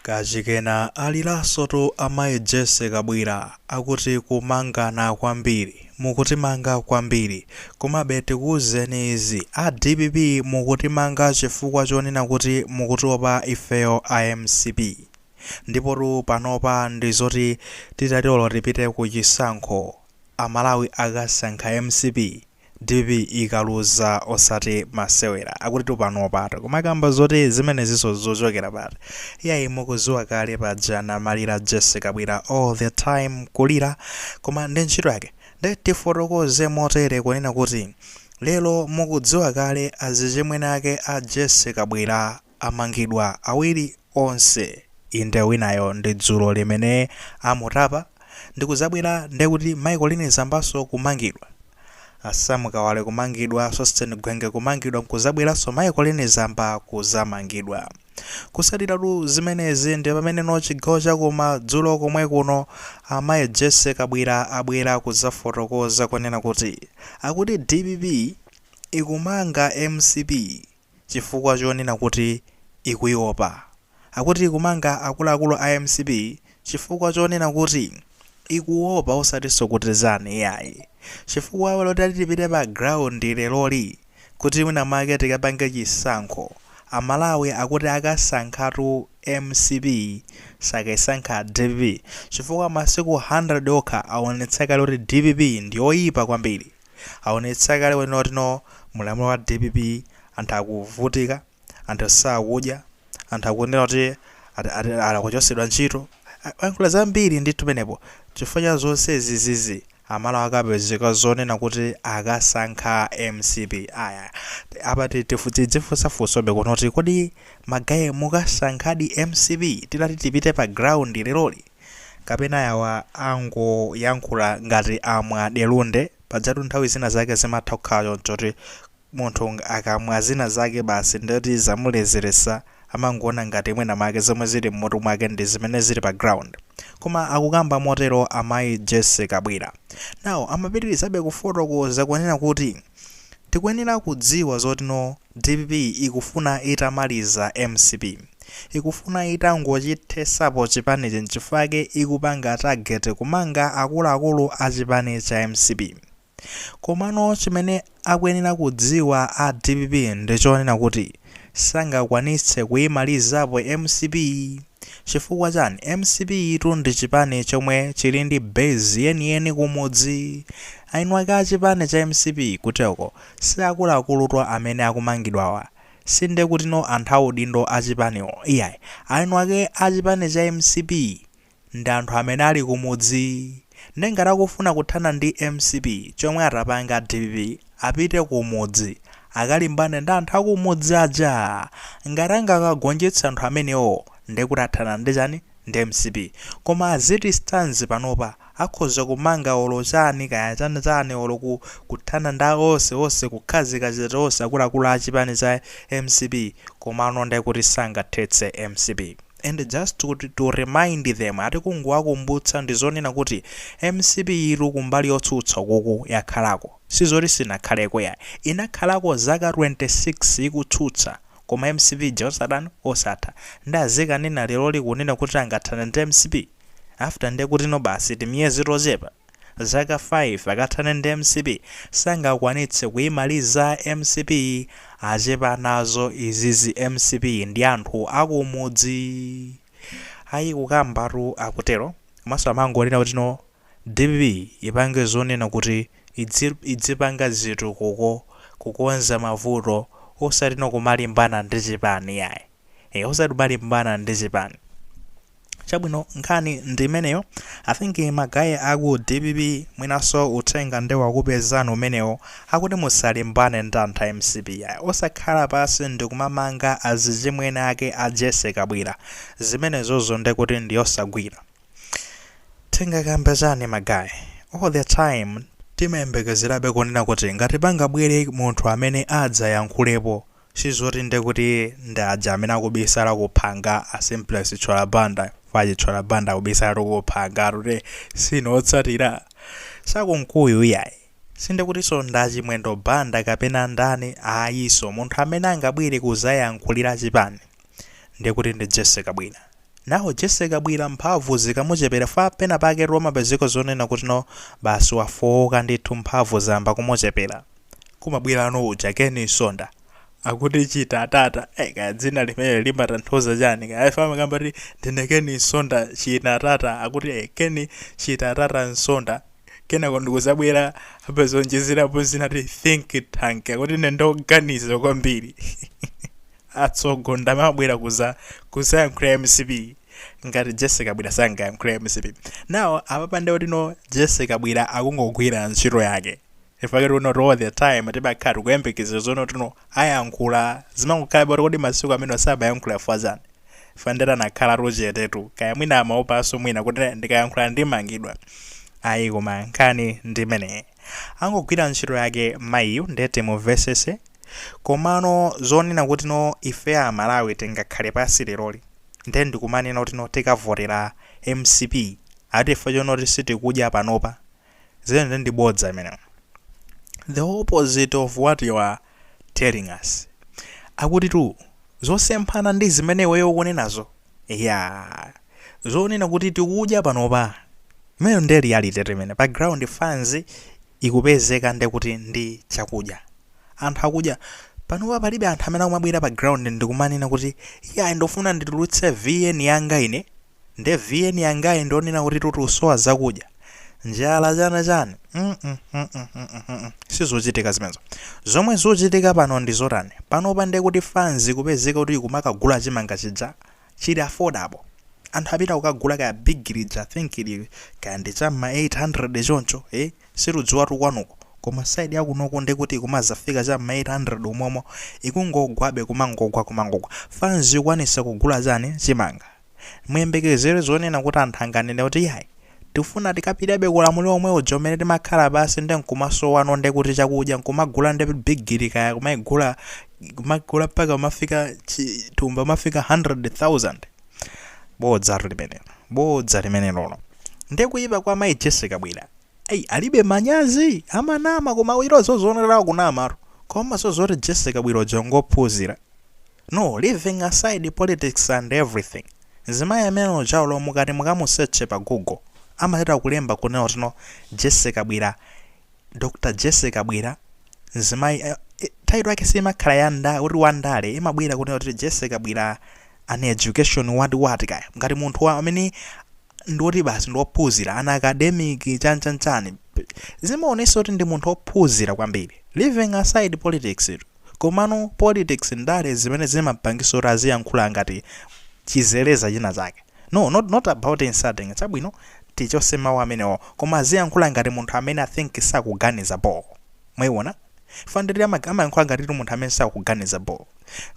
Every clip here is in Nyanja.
Kachikena aliransotu amayi Jessie Kabwila akuti kumangana kwambiri, mukutimanga kwambiri. Komabe tikuuzeni izi, a dpp mukutimanga chifukwa chonena kuti mukutiopa ifeyo a mcp. Ndipotu panopa ndizoti titati olo tipite ku chisankho, a Malawi akasankha mcp, Dpp ikaluza osati masewera. Akutitu panopatu kumakamba zoti zimenezinso zochokera pati? Iyayi mukuziwa kale paja anamalira Jessie Kabwila all the time kulira koma ndi ntchito yake. Nde tifotokoze motere kunena kuti lero mukudziwa kale azichimwene ake a Jessie Kabwila amangidwa awiri onse. Inde winayo ndi dzulo limene amutapa ndikuzabwera ndekuti Mai Colleen Zambanso kumangidwa. A Sam Kawale kumangidwa, Sosten Gwengwe kumangidwa nkuzabweranso Mai Colleen Zamba kuzamangidwa. Kusatiratu zimenezi ndi pameneno chigawo cha kumadzulo komwe kuno amayi Jessie Kabwila abwera kuzafotokoza kunena kuti akuti dpp ikumanga mcp chifukwa chonena kuti ikuiopa. Akuti ikumanga akuluakulu a mcp chifukwa chonena kuti ikuopa osatinso kuti chani iyayi. Chifukwa olo titati tipite pa ground leroli kuti mwina mwake tikapange chisankho, a Malawi akuti akasankhatu mcp sakaisankha dpp chifukwa masiku 100 okha aonetsa kale kuti dpp ndiyoipa kwambiri. Aonetsa kale kunena kuti no mulamuliro wa dpp anthu akuvutika, anthu sakudya, anthu akunena kuti akuchotsedwa ntchito. Ayankhula zambiri ndithu penepo. Chifukwa cha zonse zizi Amalawi akapezeka zonena kuti akasankha mcp. Aya apa tidzifunsa funsobe kuno kuti kodi magaye mukasankhadi mcp titati tipite pa ground leroli? Kapena yawa angoyankhula ngati amwa delunde? Pajatu nthawi zina zake zimatha kukhala choncho kuti munthu akamwa zina zake basi ndeti zamulezeresa amangoona ngati mwina mwake zomwe zili mmutu mwake ndi zimene zili pa ground. Koma akukamba motero amayi Jessie Kabwila. Now amapitirizabe kufotokoza kunena kuti tikuyenera kudziwa zoti no dpp ikufuna itamaliza mcp. Ikufuna itangochithesapo chipanichi nchifukwa chake ikupanga target kumanga akuluakulu a chipani cha mcp. Komano chimene akuyenera kudziwa a dpp ndichonena kuti sangakwanitse kuyimalizapo mcp. Chifukwa chani? Mcp tu ndi chipani chomwe chili ndi base yeniyeni kumudzi. Eni ake a chipani cha mcp kuteko si akuluakulutu amene akumangidwawa. Sindekutino anthu audindo a chipaniwo iyayi. Eni ake a chipani cha mcp ndi anthu amene ali kumudzi. Nde ngati akufuna kuthana ndi mcp chomwe atapanga a dpp apite kumudzi akalimbane ndi anthu akumudzi aja. Ngati angakagonjetse anthu amenewo ndekuti athana ndi chani? Ndi mcp. Koma as it stands panopa akhoza kumanga olo chani kaya chani chani olo kuthana ndi onse onse kukhazika chete onse akuluakulu a chipani cha mcp komano ndekuti sangathetse mcp. And just to remind them ati kungowakumbutsa ndi zonena kuti mcp itu kumbali yotsutsa kuku yakhalako. Sizoti sinakhaleko yayi. Inakhalako zaka 26 ikutsutsa koma mcp ija osadani osatha. Ndi azikanena lero likunena kuti angathane ndi mcp after ndekuti no basi timiyezi tochepa zaka 5 akathane ndi mcp sangakwanitse kuyimaliza mcp achepa nazo izizi mcp ndi anthu akumudzi. Ayi kukambatu akutero komanso amangonena kuti no dpp ipange zonena kuti idzipanga zitukuko kukonza mavuto osati no kumalimbana ndi chipani yayi. Osati kumalimbana ndi chipani. Chabwino nkhani ndi imeneyo. I think magaye aku dpp mwinanso uthenga ndi wakupezani umenewo akuti musalimbane ndi anthu a mcp yayi. Osakhala pasi ndi kumamanga azichimwene ake a Jessie Kabwila. Zimenezozo ndekuti ndi osagwira. Tingakamba chani magaye? All the time timayembekezerabe kunena kuti ngati pangabwere munthu amene adzayankhulepo sizoti ndekuti ndi aja amene akubisala kuphanga a Simplex Chithyola Banda fa Chithyola Banda akubisala kuphanga tute sinotsatira sakunkuyu iyayi. Sindekutinso ndi a Chimwendo Banda kapena ndani ayiso munthu amene angabwere kuzayankhulira chipani ndekuti ndi Jessie Kabwila. Nawo Jessie Kabwila mphamvu zikamuchepera fa pena pake romapezeka zonena kuti no, basi, wafowoka ndithu, mphamvu zamba kumuchepera, kumabwera no uja Ken Msonda, akuti chitatata. Kaya dzina limene limatanthauza chani? Kaya amakamba kuti ndine Ken Msonda chitatata, akuti Ken chitatata Msonda. Kenako ndikuzabwera apazonjezerapo zinati think tank, akuti ine ndoganiza kwambiri. Atsogo ndamabwera kuza kusayankhula MCP ngati Jessie Kabwila sangayankhula MCP. Now apapa ndi kuti Jessie Kabwila akungogwira ntchito yake. Ifake not all the time timakhala tikuyembekeza zono tino ayankhula, zimangokhala boti kodi masiku amene sabayankhula fazani fandera nakhala tuchetetu. Kaya mwina amaopanso mwina kuti ndikayankhula ndimangidwa. Ayi, koma nkhani ndimene angogwira ntchito yake mayiyu, ndete mumvesese. Komano zonena kuti no, ife Amalawi tingakhale pasi leroli nde ndikumanena kuti no, tikavotera MCP ati ife chonoti sitikudya panopa, zimene ndi bodza imeneyo, the opposite of what you are telling us. Akuti tu zosemphana ndi zimene iweyo ukunenazo ya zonena kuti tikudya panopa, imene ndi reality imene pa ground funds ikupezeka, nde kuti ndi chakudya anthu akudya panopa. Palibe anthu amene akumabwera pa ground ndikumanena kuti iya, ndofuna nditulutse VN yanga ine, nde VN yangayi ndionena kuti tutusowa zakudya, njala, chana chani. Sizochitika zimenezo. Zomwe zochitika pano ndi zotani? Panopa nde kuti funds kupezeka kuti kumakagula chimanga chija chili affordable. Anthu apita kukagula kaya big lija, I think ili kaya ndi cham'ma 800 choncho, situdziwa tukwanuko, koma side yakunoko ndikuti kumazafika cham'ma 800 umomo, ikungogwabe, kumangogwa, kumangogwa. Fans ikwanisa kugula chani? Chimanga. Muyembekezere zonena kuti anthu anganene kuti yayi, tifuna tikapitabe kulamuliro omwe uja umene timakhala pasi ndi nkumasowano, ndi kuti chakudya nkumagula ndi bigiri, kaya kumayigula, kumagula mpaka umafika thumba umafika 100,000. Bodza limenelo, bodza limenelolo. Ndi kuyipa kwa mayi Jessie Kabwila. Ayi, alibe manyazi, amanama, koma ilo zozonera kunamatu. Koma sozoti Jessie Kabwila uja ngophunzira. No, leaving aside politics and everything, mzimayi amene ujawo mukati mukamusearche pa Google, amachita kulemba kunena kuti no, Jessie Kabwila, Dr Jessie Kabwila, mzimayi title yake simakhala yanda kuti wandale, imabwera kunena kuti Jessie Kabwila an education what what, kaya ngati munthu amene ndiwoti basi ndiwophunzira, an academic chanchanchani, zimaonesa kuti ndi munthu wophunzira kwambiri, leaving aside politics. Komano politics, ndale, zimene zimapangisa kuti aziyankhula ngati chizeleza china chake. No, not about insulting, chabwino, tichose mawu amenewo, koma aziyankhula ngati munthu amene I think sakuganiza bo. Mwayiona fandiri amayankhula ngati munthu amene sakuganiza bo,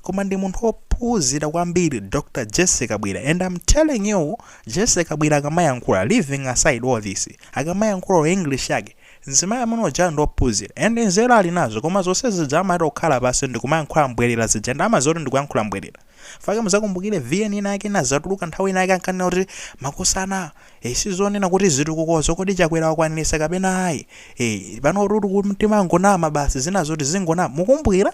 koma ndi munthu wophunzira kwambiri, Dr Jessie Kabwila. And I'm telling you, Jessie Kabwila akamayankhula, leaving aside all this, akamayankhula English yake, mzimayi amene uja ndi wophunzira and nzeru ali nazo. Koma zonse zija amati okhala pasi ndikumayankhula mbwerera zija, ndi amazoti ndikuyankhula mbwerera. Fake muzakumbukire VN ina yake inazatuluka nthawi ina yake, ankanena kuti makosana, sizonena kuti zitukukozo kodi Chakwera wakwanirisa kapena ayi, pano tutu timangonama basi, zina zoti zingonama. Mukumbukira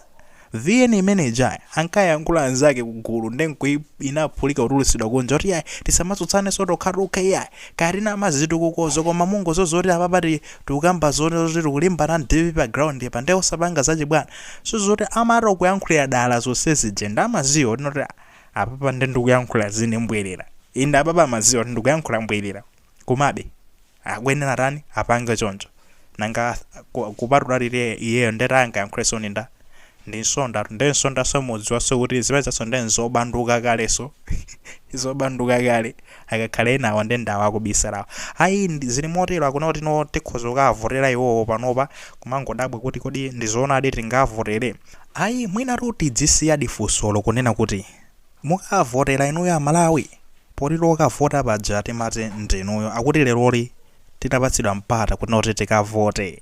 VN imene ijaya ankayankhula anzake kugulu, ndenku inaphulika kutulutsidwa kunja kuti yayi, tisamatsutsane tokhatokha, iyayi, kaya tinama zitukukozo, koma mungozozoti apapati tikukamba zoti tikulimbana ndi pa ground pa, nde osapanga zachibwana. Sizoti amati kuyankhulira dala zonse zija, ndi amaziwa tinoti apapa ndi ndikuyankhula zine mbwerera inde, apapa amaziwa kuti ndikuyankhula mbwerera, komabe akuyenera tani? Apange choncho. Nanga kupatula lile iyeyo, ndeti angayankhulenso ninda ndi Msonda. Ndi Msonda somudziwanso kuti zimenezaso ndi nzobanduka kaleso, zobanduka kale. Akakhala enawa ndi ndawo akubisalawa. Ayi, zili motero. Akuna kuti no, tikhoza kukavotera iwowo panopa, kumangodabwa kuti kodi ndizoonadi tingavotere? Ayi, mwinatu tidzisiyadi funsolo kunena kuti mukavotera inuyo Amalawi, poti lokavota paja timati ndinuyo. Akuti leroli titapatsidwa mpata kuti noti tikavote,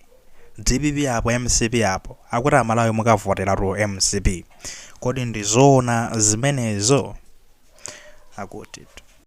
DPP apo, MCP apo, akuti Amalawi mukavoteratu MCP. Kodi ndizoona zimenezo? Akuti